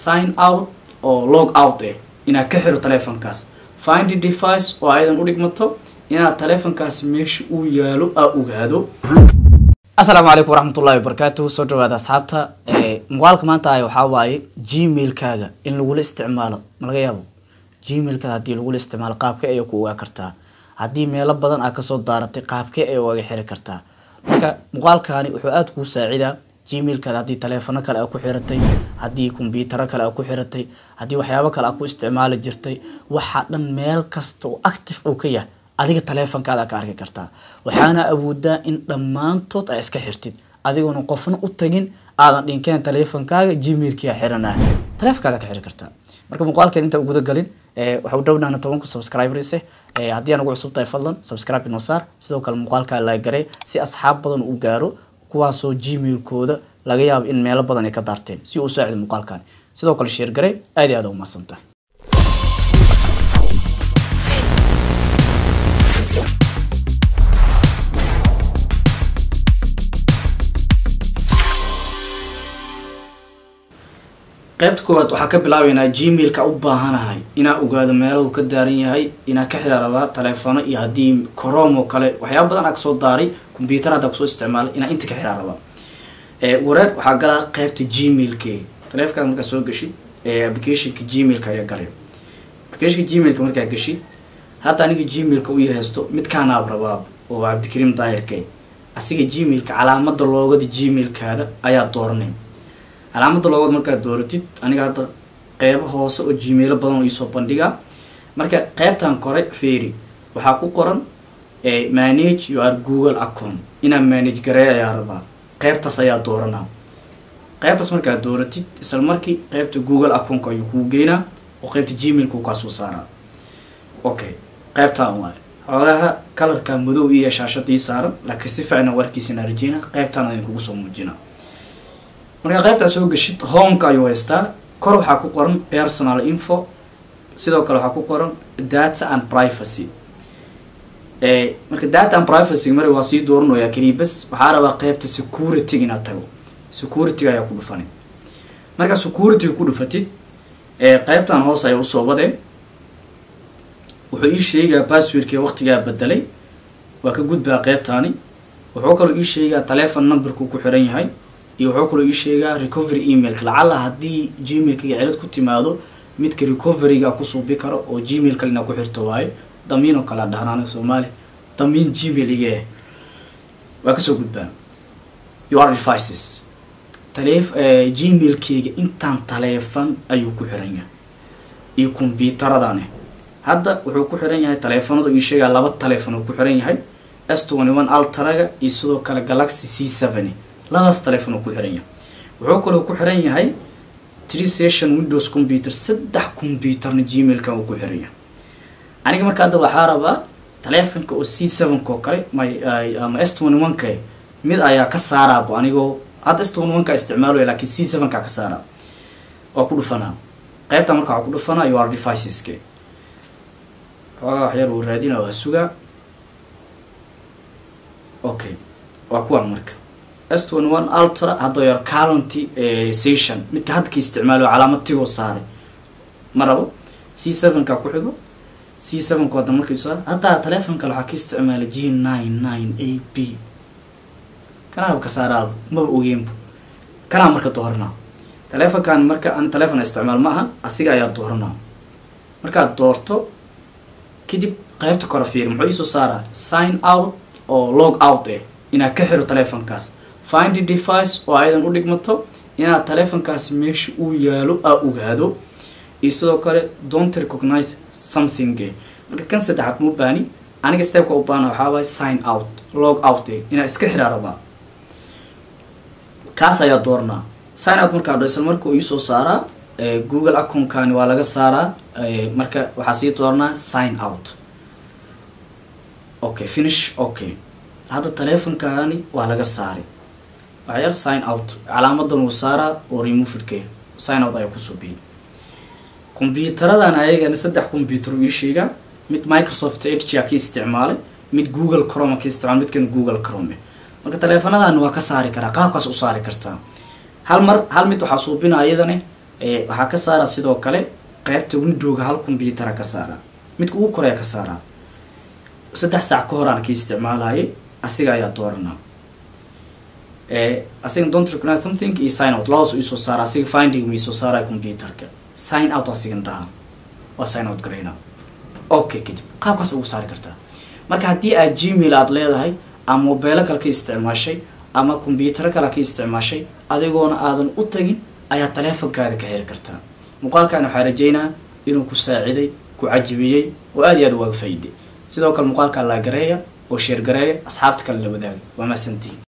Sign out oo log out inaad ka xiro taleefonkaas. Find the device oo ayadan u dhigmato inaad taleefonkaas meesha uu yaalo aa ogaado. Asalaamu calaykum waraxmatullahi wabarakaatuhu. Soo dhawaada asxaabta. Muuqaalka maanta ah waxaa waaye Gmailkaaga in lagula isticmaalo. Ma laga yaabo Gmailkaada haddii lagula isticmaalo, qaabkee ayay ku ogaa kartaa? Haddii meelo badan aad kasoo daaratay, qaabkee ayay uga xiri kartaa? Marka muuqaalkani wuxuu aada kuu saacidaa Gmailkaada haddii taleefano kale aad ku xiratay, haddii kombyutaro kale aad ku xiratay, haddii waxyaabo kale aad ku isticmaali jirtay, waxaa dhan meel kasta oo active uu ka yahay adiga taleefonkaada ka arki kartaa. Waxaana awoodaa in dhammaantood ay iska xirtid adigoona qofna u tagin, aadan dhinkeen taleefonkaaga Gmailkiia xiranaa, taleefonkaada ka xiri kartaa. Marka muuqaalkeen inta guda galin, waxa u dhownaana 10,000 subscribers. Haddii aan ugu cusub tahay, fadlan subscribe inoo saar. Sidoo kale muuqaalkaa la garay si asxaab badan u gaaro, kuwaasoo Gmailkooda laga yaabo in meelo badan ay ka daarteen, si uu saacido muuqaalkan. Sidoo kale share garay. Aad iyo aad u mahadsantahay. Qaybta koowaad waxaa ka bilaabeynaa Gmailka u baahanahay inaa ogaado meelahu ka daaran yahay, inaa ka xira rabaa taleefano iyo haddii Chrome oo kale waxyaaba badan aa kasoo daaray, computer haddaa kusoo isticmaalay, inaa inta ka xiraa rabaa. Wareer waxaa galaa qaybta Gmailke. Taleefonkaad markaa soo gashid, applicationka Gmailka ayaa galay. Applicationka Gmailka markaa gashid, hadda aniga Gmailka u haysto midkaanaab rabaa oo Cabdikariim Daahirke. Asiga Gmailka calaamada loogada Gmailkaada ayaa dooranay. Calaamada loogada markaad dooratid, aniga hadda qeybo hoose oo Gmailo badan oo iisoo bandhigaa. Marka qeybtan kore feeri, waxaa ku qoran "Manage your Google account". Inaan manage gareey ayaa rabaa, qeybtaas ayaa dooranaa. Qeybtaas markaad dooratid, isla markii qeybta Google accountka ayuu kuu geynaa oo qeybta Gmailka uu kaa soo saaraa. Okay, qeybtaan waaye. Xoogaha kalarka madow iyo shaashadii saaran, laakiin si fiicna warkiisana rajeyna qeybtaan ayaan kugu soo muujinaa. Marka qeybtaa soo gashid, homeka ayuu haystaa. Kor waxaa ku qoran "Personal info", sidoo kale waxaa ku qoran "Data and privacy". Marka "Data and privacy" mari waa sii dooranayaa keliya bas. Waxaa rabaa qeybta security inaad tago. Security ayaa ku dhufanay. Marka security ku dhufatid, qeybtan hoos ayaa usoo wadee. Wuxuu ii sheegaa passwordkii waqtigaa bedelay. Waa ka gudbaa qeybtaani. Wuxuu kaloo ii sheegaa telefon numberku ku xiran yahay iyo wuxuu kaloo ii sheegaa recovery emailka, lacala haddii Gmailkaga cilad ku timaado midka recoveryga ku suubi karo oo Gmail kale inaa ku xirto waayo. Damiin oo kale dhahnaan Soomaali, damiin Gmail iga eh. Waa kasoo gudbaa "Your devices". Taleef Gmailkeyga intaan taleefon ayuu ku xiran yahay iyo kombyuutaradani. Hadda wuxuu ku xiran yahay taleefanadu ii sheegaa laba taleefon uu ku xiran yahay, S21 Ultraga iyo sidoo kale Galaxy C7. Labadaas taleefon uu ku xiran yahay. Wuxuu kaloo ku xiran yahay three session Windows computer, saddex computerna Gmailkan uu ku xiran yahay. Aniga marka hadda waxaa rabaa taleefonka oo C7 oo kale my ama S21 ka mid ayaa ka saaraabo. Anigoo hadda S21 ka isticmaalayo, laakiin C7 ka ka saaraa. Waa ku dhufanaa qaybta. Marka waxaa ku dhufanaa "Your devices". Xoogaa wax yar uu raadina, waa sugaa. Okay, waa kuwan. Marka S21 Ultra hadda your current session, midka hadda ka isticmaalayo, calaamad tigoo saaray, ma rabo. C7 ka ku xigo, C7 ku hadda markii soo hadda taleefon kale waxaa ka isticmaalay G998B. Kanaaba ka saaraaba, maba ogeenbu kanaa. Marka dooranaa taleefonkan. Marka aan taleefon isticmaal ma aha, asiga ayaa dooranaa. Markaad doorto kadib, qaybta kore fiir, muxuu iisoo saaraa? Sign out oo log out inaad ka xiro taleefonkaas. Find the device oo ayadan u dhigmato inaad taleefonkaas meesha uu yaalo aa ogaado iyo sidoo kale "Don't recognize something". Marka kan saddexaad ma u baani aniga. Stepka u baahna waxaa waaye sign out log out inaad iska xiraa rabaa, kaas ayaa dooranaa. Sign out markaa dho, isla marka uu iisoo saaraa Google account-kani waa laga saaraa. Marka waxaa sii dooranaa sign out. Okay, finish. Okay, hadda taleefonkani waa laga saaray. Waxyar sign out calaamadan uu saaraa oo removedke sign out ayaa kusoo biyay. Kombyutaradan ayagana saddex computer uu ii sheegaa: mid Microsoft Edge ka isticmaalay, mid Google Chrome ka isticmaalay, midkan Google Chrome. Marka taleefanadan waa ka saari karaa, qaabkaas u saari kartaa hal mar hal mid. Waxaa suubina ayadane. Waxaa ka saara sidoo kale qeybta windowga, hal computer ka saara, midka ugu koreya ka saaraa. 3 saac ka hor aan ka isticmaalayay, asiga ayaa dooranaa. Asiga "don't recognize something" iyo "sign out" labadaas iisoo saara. Asiga finding ma iisoo saaraya computerka. "Sign out" asigan dhaha, waa sign out garayna. Okay, kadib qaabkaas ugu saari kartaa. Marka haddii aad Gmail aada leedahay ama mobeelo kale ka isticmaashay ama combyutaro kale ka isticmaashay, adigoona aadan u tagin ayaa taleefonkaada ka xiri kartaa. Muuqaalkan waxaa rajeynaa inuu ku saaciday, ku cajibiyey oo aad iyo aad waaga faa'iiday. Sidoo kale muuqaalkaa like gareeya oo share gareeya, asxaabta kale la wadaaga. Waa mahadsantihiin.